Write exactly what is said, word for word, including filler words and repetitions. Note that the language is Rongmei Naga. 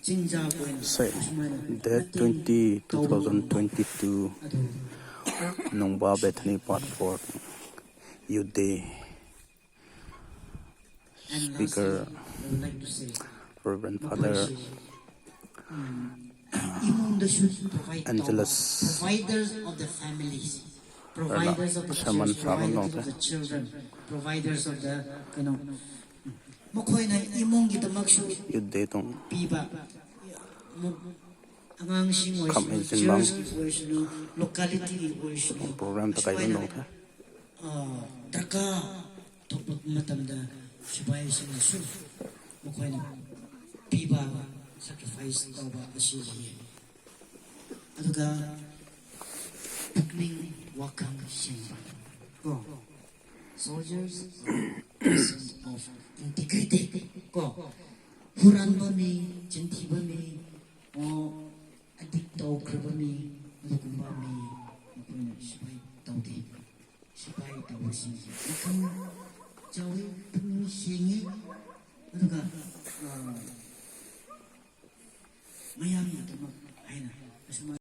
Chingza point. Sei, date twenty, two thousand twenty-two, Nungba Bethany Part four, Youth Day. Speaker, Reverend Father Angelus. Providers of the sermon, providers of the children, providers of the, you know, ꯃꯈꯣꯏꯅ ꯏꯃꯨꯡꯒꯤꯗꯃꯛꯁꯨ Youth Day tuang ꯄꯤꯕ, ꯑꯉꯥꯡꯁꯤꯡ ꯑꯣꯏꯁꯅꯨ, church ꯀꯤ ꯑꯣꯏꯁꯅꯨ, locality ꯒꯤ ꯑꯣꯏꯁꯅꯨ, program ꯇ ꯀꯥꯏꯗꯨꯅ ꯑꯁꯨꯃꯥꯏꯅ, ꯅꯣꯡ ꯊꯦ꯫ ꯑ, ꯗꯔꯀꯥꯔ ꯊꯣꯛꯄ ꯃꯇꯝꯗ ꯁꯤꯐꯥꯏꯁꯤꯡꯅꯁꯨ ꯃꯈꯣꯏꯅ ꯄꯤꯕ, sacrifice ꯇꯧꯕ ꯑꯁꯤ ꯂꯩꯌꯦ꯫ ꯑꯗꯨꯒ ꯄꯨꯛꯅꯤꯡ ꯋꯥꯈꯜ ꯁꯦꯡꯕ ꯀꯣ, soldiers of integrity ꯀꯣ, ꯍꯨꯔꯥꯟꯕ ꯃꯤ, ꯆꯤꯟꯊꯤꯕ ꯃꯤ, ꯑꯣ, addict ꯇꯧꯈ꯭ꯔꯕ ꯃꯤ, ꯑꯗꯨꯒꯨꯝꯕ ꯃꯤ ꯃꯈꯣꯏꯅ ꯁꯤꯐꯥꯏ ꯇꯧꯗꯦ꯫ ꯁꯤꯐꯥꯏ ꯇꯧꯕꯁꯤꯡꯁꯦ ꯋꯥꯈꯜ ꯆꯥꯎꯏ, ꯄꯨꯛꯅꯤꯡ ꯁꯦꯡꯉꯤ, ꯑꯗꯨꯒ, ꯑ, ꯃꯌꯥꯝꯒꯤꯗꯃꯛ ꯍꯥꯏꯅ ꯑꯁꯨꯃꯥꯏꯅ